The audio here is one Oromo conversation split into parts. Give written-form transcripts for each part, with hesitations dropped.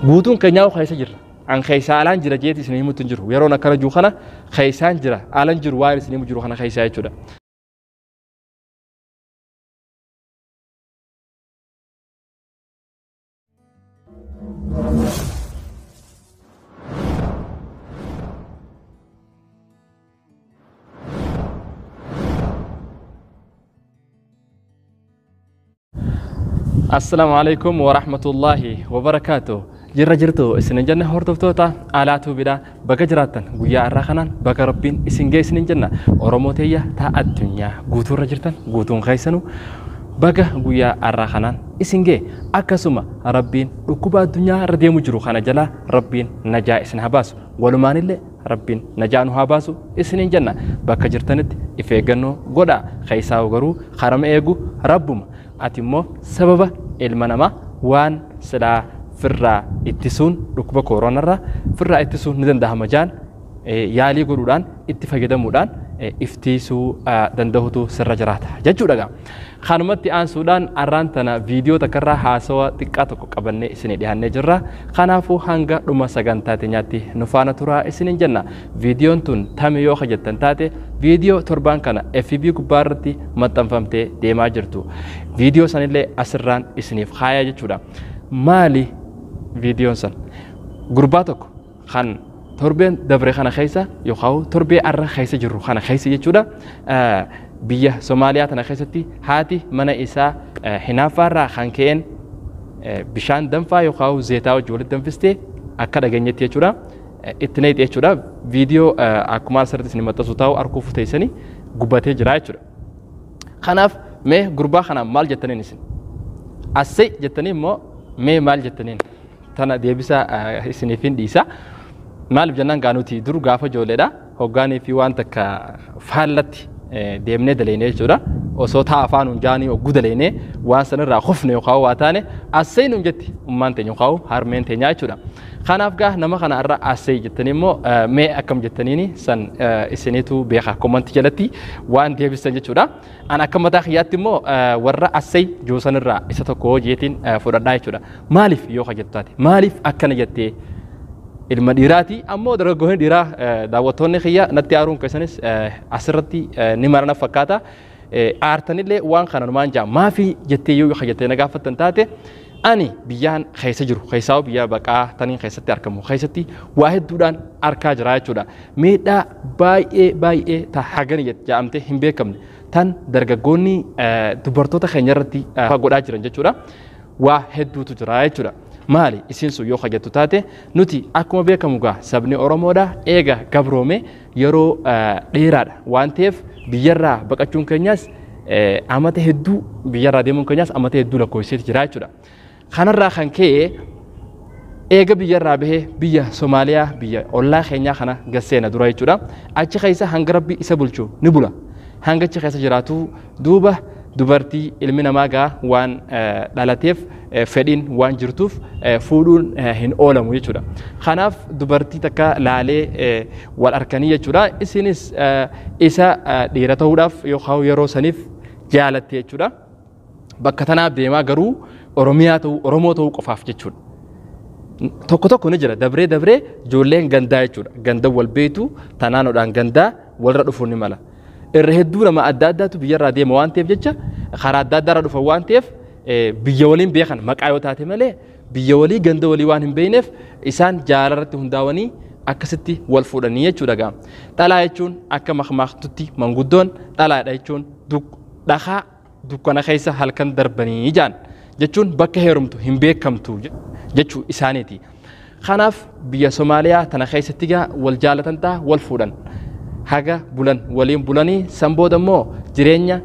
Guutuun keenyaa keessa jirra. An keessaa alaan jira jeeti isin himutti hin jiru. Yeroon akkana jiru kana keessaan jira alaan jiru waan isin himu jiru kana keessaa jechuudha. Assalaamu alaikum wa rahmatullahi wa barakaatuh. Jirra jirtu isin hin jenne hordoftoota alaatuu bidhaa baga jiraattan guyyaa har'aa kanaan baga rabbiin isin ga'e isin hin jenna. Oromoo teeyya taa addunyaa guutuurra jirtan guutuun keessanuu baga guyyaa har'aa kanaan isin ga'e akkasuma rabbiin dhukkuba addunyaa irra deemu jiru kana jalaa rabbiin najaa isin haa baasu. Walumaanillee rabbiin najaa nu haa baasu isin hin jenna. Bakka jirtanitti if eeggannoo godhaa. Keessaa garuu karama eegu rabbuma. Ati immoo sababa ilma namaa waan silaa firraa ittisuun dhukkuba kooroonarraa firraa ittisuun ni danda'ama jaan yaalii godhuudhaan itti fayyadamuudhaan iftiisuu danda'utu sirra jiraata jechuudha gaa. Kanumatti aansuudhaan arraan tana viidiyoo takkarraa haasawa xiqqaa tokko qabannee isinii dhiyaannee jirra. Kanaafuu hanga dhuma sagantaa teenyaatti nu faana turaa isiniin jenna. Viidiyoon tun tami yoo jettan taate viidiyoo torbaan kana FB gubbaa irratti maxxanfamtee deemaa jirtu. Viidiyoo sanillee asirraan isiniif kaayaa jechuudha. Maali viidiyoon san? Gurbaa tokko kan torbeen dabre kana keessa yookaan torbee arra keessa jirru kana keessa jechuudha. Biyya Somaaliyaa tana keessatti haati mana isaa hinaaffaarraa kan ka'een bishaan danfaa yookaan zeetaa wajjin walitti danfistee akka dhageenyetti jechuudha. Itti naqxe jechuudha. Viidiyoo akkuma asirratti isin maxxansu taa'u arguuf teessanii gubbatee jira jechuudha. Kanaaf mee gurbaa kanaan maal jettaniin isin? Assee jettanii immoo mee maal jettaniin? Tana deebisaa isiniif hin dhiisa. Maaliif jennaan gaa nuti dur gaafa ijoolleedha hoggaanii fi waan takka faallatti deemnee daleynee jechuudha. Osoo taa afaan hun jaanii ogguu daleynee waan sanirraa kufne yookaan waa taane assee nuun jetti ummaan teenya yookaan harmeen teenya jechuudha. Kanaaf gaa nama kana irra assee jettanii immoo mee akkam jettaniini san isiniitu beeka komantii jalatti waan deebisan jechuudha. An akka mataa kiyyaatti immoo warra assee joosanirraa isa tokko jeetiin fudhadhaa jechuudha. Maaliif yoo jettu taate maaliif akkana jettee ilma dhiiraati ammoo dargaggoonni dhiiraa daawwattoonni kiyya natti aaruun keessanis asirratti ni marana fakkaata. Aartanillee waan kana numaan jaa maafi jettee yoo jettee na gaafattan taate ani biyyaan keessa jiru keessaa biyya baqaa taniin keessatti argamu keessatti waa hedduudhaan arkaa jira jechuudha. Miidhaa baay'ee baay'ee ta hagani jedhamtee hin beekamne tan dargaggoonni dubartoota keenya irratti godhaa jiran jechuudha. Waa hedduutu jira jechuudha. Maali isin sun yoo jettu taate nuti akkuma beekamu gaa sabni Oromoodha eega gabroome yeroo dheeraadha waan ta'eef biyyarraa baqachuun keenyas amata hedduu biyyarraa deemuun keenyas amata hedduu lakkoofseeti jira jechuudha. Kanarraa kan ka'e eega biyyarraa bahee biyya Somaaliyaa biyya ollaa keenyaa kana gasseena dura jechuudha. Achi keessa hanga rabbi isa bulchu ni bula. Hanga achi keessa jiraatu duuba dubartii ilmi namaa gaa waan dhalateef fedhiin waan jirtuuf fuudhuun hin oolamu jechuudha. Kanaaf dubartii takka laalee wal arkanii jechuudha. Isinis isa dhiira ta'uudhaaf yookaan yeroo saniif jaalatte jechuudha. Bakka tanaaf deemaa garuu Oromiyaa ta'uu Oromoo ta'uu qofaaf jechuudha. Tokko tokko ni jira dabree dabree ijoolleen gandaa jechuudha. Ganda wal beektu tanaanoodhaan gandaa walirra dhufuun ni mala. Irra hedduu nama adda addaatu biyyarraa deema waan ta'eef jecha karaa adda addaarra dhufan waan ta'eef biyya waliin beekan maqaa yoo taate malee biyya walii ganda walii waan hin beekneef isaan jaalarratti hundaa'anii akkasitti wal fuudhanii jechuudha gaa. Dhalaa jechuun akka makmaaktutti manguddoon dhalaadha jechuun dhakaa dukkana keessa halkan darbanii jaan jechuun bakka heerumtu hin beekamtu jechuu isaaniiti. Kanaaf biyya Somaaliyaa tana keessatti gaa wal jaalatan ta'a wal fuudhan. Haga bulan waliin bulanii san booda immoo jireenya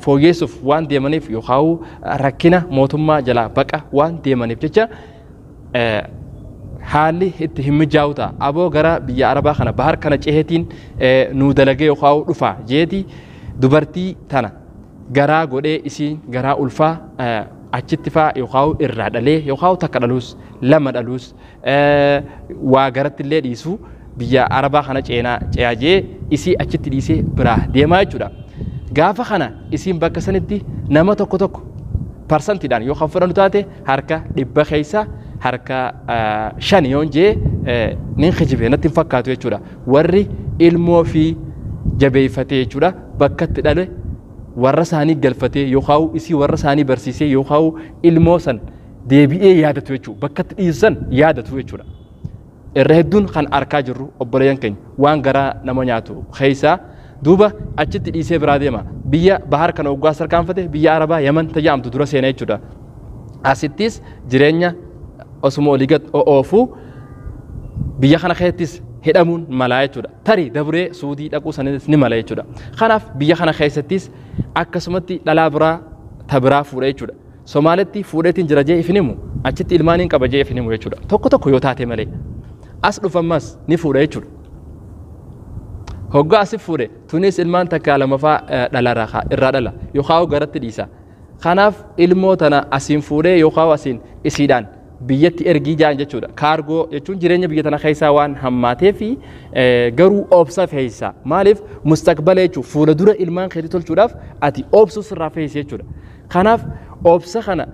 fooyyeessuuf waan deemaniif yookaan rakkina mootummaa jalaa baqa waan deemaniif jecha haalli itti hin mijaa'u ta'a. Aboo gara biyya Arabaa kana bahar kana ceheetiin nuu dalagee yookaan dhufa jeeti dubartii tana garaa godhee isiin garaa ulfaa achitti faa yookaan irraa dhalee yookaan takka dhaluus lama dhaluus waa garatti illee dhiisuu biyya Arabaa kana ceenaa ce'aa jee isii achitti dhiisee biraa deemaa jechuudha. Gaafa kana isiin bakka sanitti nama tokko tokko parsantiidhaan yoo kan fudhannu taate harka 100 keessa Harka 5 yoon jee nin kijibe natti hin fakkaatu jechuudha. Warri ilmoo fi jabeeffatee jechuudha bakka itti dhale warra isaanii galfatee yookaan isii warra isaanii barsiisee yookaan ilmoo san deebi'ee yaadatu jechuudha. Bakka itti dhiisan yaadatu jechuudha. Irra hedduun kan arkaa jirru obboleeyyan keenya waan garaa nama nyaatu keessaa duuba achitti dhiisee biraa deema. Biyya bahar kana waggaa sarkaanfate biyya Arabaa Yaman tajaajamtu dura seenaa jechuudha. Asittis jireenya osuma olii gad oofuu biyya kana keessattis hidhamuun malaa jechuudha. Tarii dabree Suudii dhaquu sanis ni mala jechuudha. Kanaaf biyya kana keessattis akkasumatti dhalaa biraa ta biraa fuudha jechuudha. Somaalitti fuudheetiin jira jee ifin himu achitti ilmaaniin qaba jee ifin himu jechuudha. Tokko tokko yoo taate malee. As dhufammas ni fuudha jechuudha. Hoggaa asi fuudhe tunis ilmaan takka lamafaa dhala irraa dhala yookaan garatti dhiisa. Kanaaf ilmoo tana asiin fuudhee yookaan asiin isiidhaan biyyatti ergii jaan jechuudha. Kaargoo jechuun jireenya biyya tana keessaa waan hammaatee fi garuu obsa fe'isa. Maaliif mustaqbala jechuun fuula dura ilmaan keetii tolchuudhaaf ati obsuu sirraa fe'isi jechuudha. Kanaaf obsa kana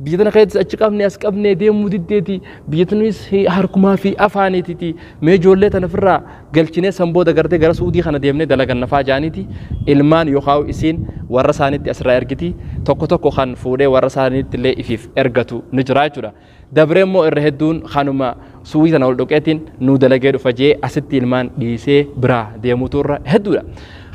biyya tana keessatti achi qabnee as qabnee deemuu diddeeti biyya tanis harkumaa fi afaaniitiiti mee ijoollee tana ofirraa galchinee san booda gartee gara Suudii kana deemnee dalagannafaa jaaniiti ilmaan yookaan isiin warra isaaniitti asirraa ergiti tokko tokko kan fuudhee warra isaaniitti illee ifiif ergatu ni jira jechuudha. Dabree immoo irra hedduun kanuma Suudii tana ol dhoqeetiin nu dalagee dhufa jee asitti ilmaan dhiisee biraa deemuutu irra hedduudha.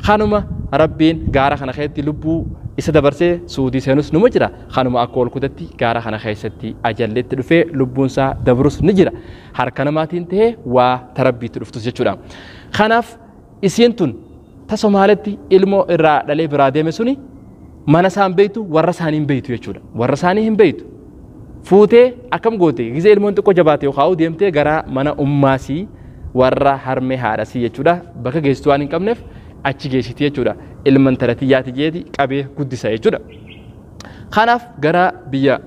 Kanuma Rabbiin gaara kana keessatti lubbuu isa dabarsee Suudii seenus numa jira. Kanuma akka ol kutatti gaara kana keessatti ajalleetti dhufee lubbuun isaa dabrus ni jira. Harka namaatiin ta'ee waa tarabbiitti dhuftus jechuudha. Kanaaf isiin tun ta Somaalitti ilmoo irraa dhalee biraa deeme suni mana isaan beektu warra isaanii hin beektu jechuudha. Warra isaanii hin beektu. Fuutee akkam goote gizee ilmoon xiqqoo jabaate yookaan deemtee gara mana ummaasii warra harmee haadhasii jechuudha. Bakka geessitu waan hin qabneef achi geessiti jechuudha. Ilman taratiyyaati jeeti qabee guddisa jechuudha. Kanaaf gara biyya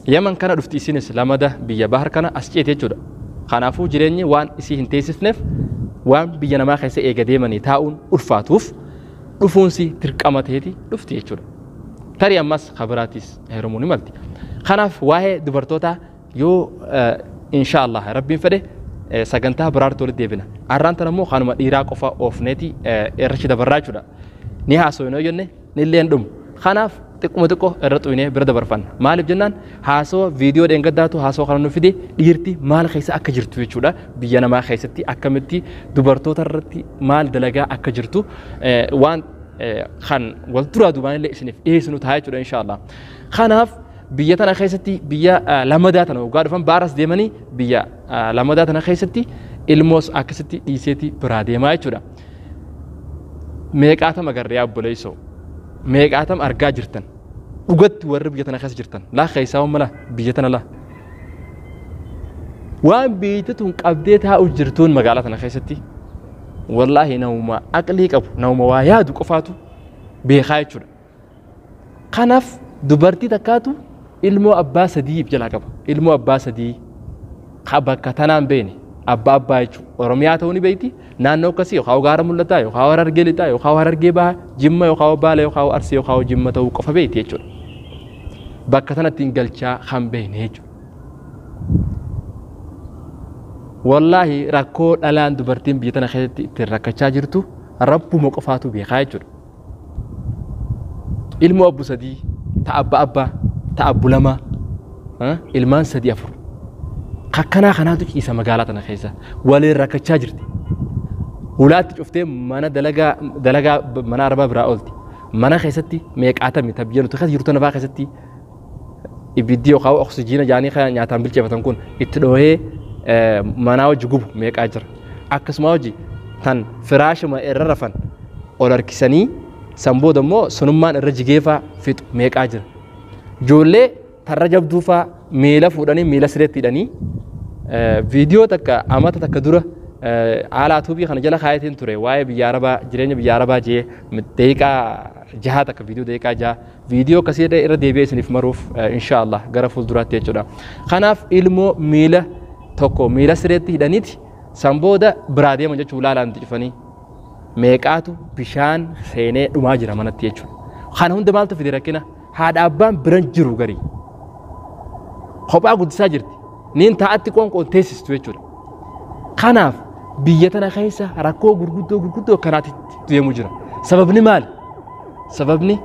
Yaman kana dhufti isinis lamada biyya bahar kana as ceete jechuudha. Kanaafuu jireenyi waan isii hin teessifneef waan biyya namaa keessa eega deemanii taa'uun ulfaatuuf dhufuunsi dirqama ta'eeti dhufti jechuudha. Tarii ammas kabiraatis heerumuu ni malti. Kanaaf waa'ee dubartootaa yoo inshaallah Rabbiin fedhe sagantaa biraartu walitti deebina. Arraan tana immoo kanuma dhiiraa qofa oofneeti irrachi dabarraa jechuudha. Ni haasofnu yoo jenne ni illee hin dhumu. Kanaaf xiqquma xiqqoo irra xuyinee bira dabarfanna. Maaliif jennaan haasawa viidiyoo dheengaddaatu haasawa kana nu fide dhiirti maal keessa akka jirtu jechuudha. Biyya namaa keessatti akkamitti dubartoota irratti maal dalagaa akka jirtu waan kan wal duraa duubaan illee isiniif dhiyeessinu ta'a jechuudha inshaallah. Kanaaf biyya tana keessatti biyya lamadaa tana waggaa dhufan baaras deemanii biyya lamadaa tana keessatti ilmoos akkasitti dhiiseeti biraa deemaa jechuudha. Meeqaatam agarree obboleessoo meeqaatam argaa jirtan dhugatti warri biyya tana keessa jirtan laa keessaa mala biyya tana laa waan biyyi tun qabdee taa'u jirtuun magaalaa tana keessatti wallaahi namuma aqlii qabu namuma waa yaadu qofaatu beekaa jechuudha. Kanaaf dubartii takkaatu ilmoo abbaa sadii jalaa qaba. Ilmoo abbaa sadii bakka tanaan beene abbaa abbaa jechuudha. Oromiyaa ta'uu ni beekti naannoo akkasii yookaan gaara mul'ataa yookaan Harargee lixaa yookaan Harargee bahaa Jimma yookaan Baala yookaan Arsii yookaan Jimma ta'uu qofa beekti jechuudha. Bakka tanatti hin galchaa kan beekne jechuudha. Wallaahi rakkoo dhalaan dubartiin biyya tana keessatti ittiin rakkachaa jirtu rabbuma qofaatu beekaa jechuudha. Ilmoo abbu sadii ta abbaa abbaa ta abbu lama ilmaan 3 4 kakkanaa kanaatu ciisa magaalaa tana keessa waliin rakkachaa jirti. Hulaatti cuftee mana dalagaa mana arabaa biraa oolti. Mana keessatti meeqaatami ta biyya nuti keessa jirtu tana fa'aa keessatti ibiddi yookaan oksijiina jaanii kan nyaataan bilcheeffatan kun itti dhoohee manaa hojii gubu meeqaa jira. Akkasuma hojii tan firaashuma irra rafan ol harkisanii san booda immoo sunummaan irra jigeefaa fixu meeqaa jira. Ijoollee tarra jabduufaa miila fuudhanii miila sireetti hidhanii viidiyoo takka amata takka dura haala tuubii kana jala kaayatiin ture waa'ee biyya arabaa jireenya biyya arabaa jee daqiiqaa 6 takka viidiyoo daqiiqaa 6 viidiyoo akkasii irra deebi'ee isiniif maruuf inshaallah gara fuulduraatti jechuudha. Kanaaf ilmoo miila tokko miila sireetti hidhaniiti san booda biraa deeman jechuun ulaalaan cufanii meeqaatu bishaan seenee dhumaa jira manatti jechuudha. Kana hunda maaltu fide rakkina? Haadha abbaan biran jiru garii. Kophaa guddisaa jirti. Niin taa'atti qoonqoon teessistu jechuudha. Kanaaf biyya tana keessa rakkoo gurguddoo gurguddoo akkanaatti deemu jira. Sababni maali? Sababni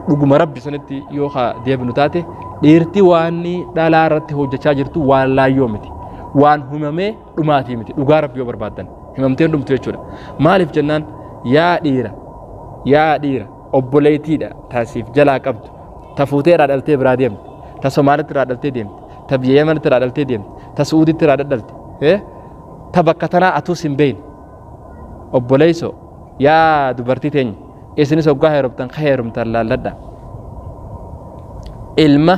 dhuguma rabbi sanitti yoo deebinu taate dhiirti waan dhalaa irratti hojjechaa jirtu waan laayyoo miti. Waan himamee dhumaatii miti. Dhugaa rabbi yoo barbaaddan himamteen dhumtu jechuudha. Maaliif jennaan yaa dhiira obboleettiidha taasiif jalaa qabdu ta fuutee irraa dhaltee biraa deemte ta Somaalitti irraa dhaltee deemte ta biyya Yemenitti irraa dhaltee deemte ta Su'uuditti irraa dhalte ta bakka tanaa atuus hin beekne obboleessoo yaa dubartii teenya isinis hoggaa heerumtan ka heerumtan laalladha. Ilma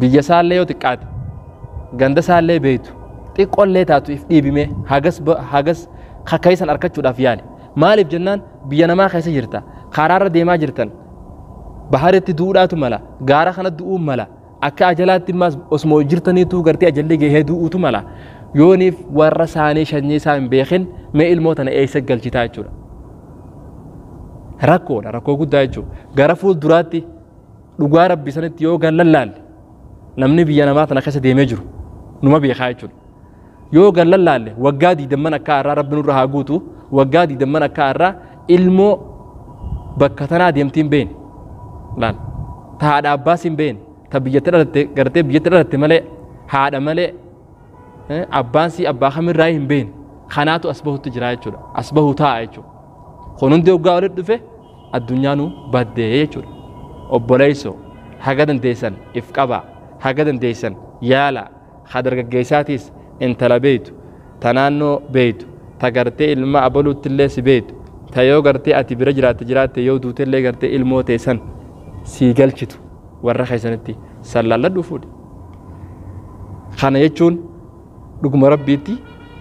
biyya isaallee yoo xiqqaate ganda isaallee beektu xiqqoollee taatu if dhiibime hagas kakkayisan argachuudhaaf yaali. Maaliif jennaan biyya namaa keessa jirta karaarra deemaa jirtan baharitti du'uudhaatu mala gaara kana du'uu mala akka ajalaatti immaas osmoo jirtaniitu gartee ajalli gahee du'uutu mala yooniif warra isaanii shanyii isaa hin beekin mee ilmoo tana eessa galchitaa jechuudha. Rakkoodha rakkoo guddaa jechuudha. Gara fuulduraatti dhugaa rabbi sanitti yoo gallallaalle namni biyya namaa tana keessa deemee jiru numa beekaa jechuudha. Yoo gallallaalle waggaa 20 akka har'aa rabbi nurra haa guutu waggaa 20 akka har'aa ilmoo bakka tanaa deemtii hin beekne laal ta haadha abbaas hin beekne ta biyyatti dhalatte gartee biyyatti dhalatte malee haadha malee abbaan si abbaa kamirraa hin beekne kanaatu as bahutti jira jechuudha as bahu taa'a jechuudha. Kun hundi waggaa walitti dhufe addunyaanuu baddee jechuudha. Obboleessoo haga dandeessan if qabaa haga dandeessan yaala ha dargaggeessaatiis intala beeytu ta naannoo beeytu ta gartee ilma abaluutti illee si beeytu ta yoo gartee ati bira jiraatte jiraatte yoo duute illee gartee ilmoo teessan sii galchitu warra keessanitti sallaalladhu fuudhi. Kana jechuun dhuguma rabbiitti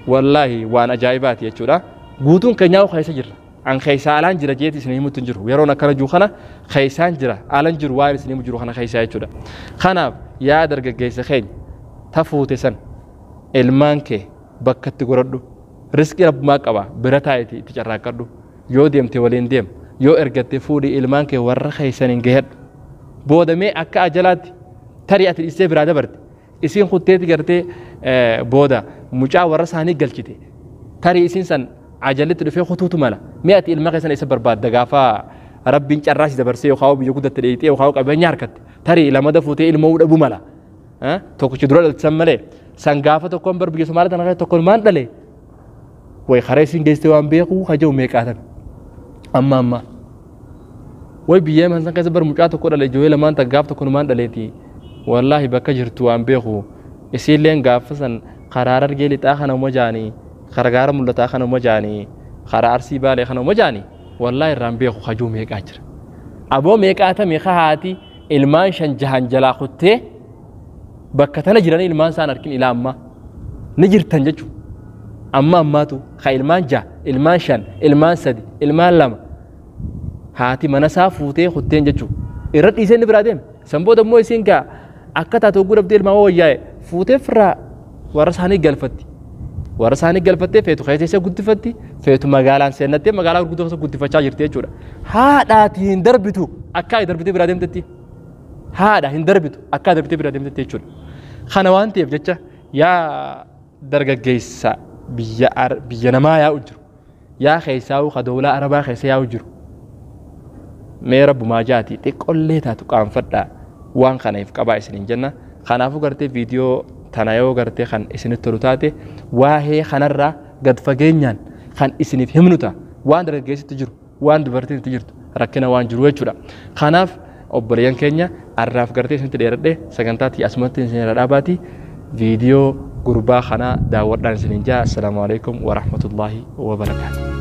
wallaahi waan ajaa'ibaati jechuudha. Guutuun keenyaa keessa jirra. An keessaa alaan jira jeeti isin himutti hin jiru. Yeroon akkana jiru kana keessaan jira alaan jiru waan isin himu jiru kana keessaa jechuudha. Kanaaf yaa dargaggeessa keenya ta fuute san ilmaan kee bakka itti godhadhu. Riskii rabbumaa qaba bira taa'eeti itti carraaqqadhu. Yoo deemte waliin deem yoo ergatte fuudhii ilmaan kee warra keessaniin gahadhu. Booda mee akka ajalaatti tarii ati dhiistee biraa dabarte isiin kutteeti gartee booda mucaa warra isaanii galchite tarii isiin san ajallitti dhufee kutuutu mala mee ati ilma keessan isa barbaadda gaafa rabbiin carraa si dabarsee yookaan biyya guddatte dheeyxee yookaan qabeenya harkatte tarii lamada fuutee ilmoo dhabuu mala tokkichi dura dhalchisan malee san gaafa tokkoon bar biyya Somaaliyaa tana keessa tokkoon maan dhale way karaa isiin geessite waan beekuu haja'u meeqaatan amma amma way biyya Yemen san keessa bar mucaa tokko dhale ijoollee lamaan tan gaaf tokkoon maan dhaleeti wallaahi bakka jirtu waan beeku isiilleen gaafa san karaa Harargee lixaa kana uma jaanii karaa gaara mul'ataa kana uma jaanii karaa Arsii Baalee kana uma jaanii wallaahi irraan beeku hajuu meeqaa jira. Aboo meeqaatame haati ilmaan 5 6 jalaa kuttee bakka tana jiranii ilmaan isaan arkin ilaa ammaa ni jirtan jechuudha. Amma ammaatu ka ilmaan 6 ilmaan 5 ilmaan 3 ilmaan 2 haati mana isaa fuutee kutteen jechuudha. Irra dhiisee inni biraa deeme. San booda immoo isiin gaa akka taate hogguu dhabdee ilmaan wayyaa'e fuutee firraa warra isaanii galfatti. Warra isaanii galfattee feetu keessa ishee guddifatti feetu magaalaan seennattee magaalaa gurguddoo keessa guddifachaa jirti jechuudha. Haadhaati hin darbitu akka darbitee biraa deemtetti. Haadha hin darbitu akka darbitee biraa deemtetti jechuudha. Kana waan ta'eef jecha yaa dargaggeessa biyya namaa yaa'u jiru yaa keessaa'u ka dawlaa arabaa keessa yaa'u jiru mee rabbumaa jaati xiqqollee taatu qaanfadhaa waan kana if qabaa isiniin jenna. Kanaafuu gartee viidiyoo tana yoo gartee kan isinitti tolu taate waa'ee kanarraa gad fageenyaan kan isiniif himnu ta'a waan dargaggeessitti jiru waan dubartiin itti jirtu rakkina waan jiru jechuudha. Kanaaf obboleeyyan keenya arraaf gartee isinitti dheeradhe sagantaatti asumatti isin irra dhaabaati viidiyoo gurbaa kanaa daawwadhaan isiniin jaa. Assalaamu alaikum warahmatullaahi wabarakaatu.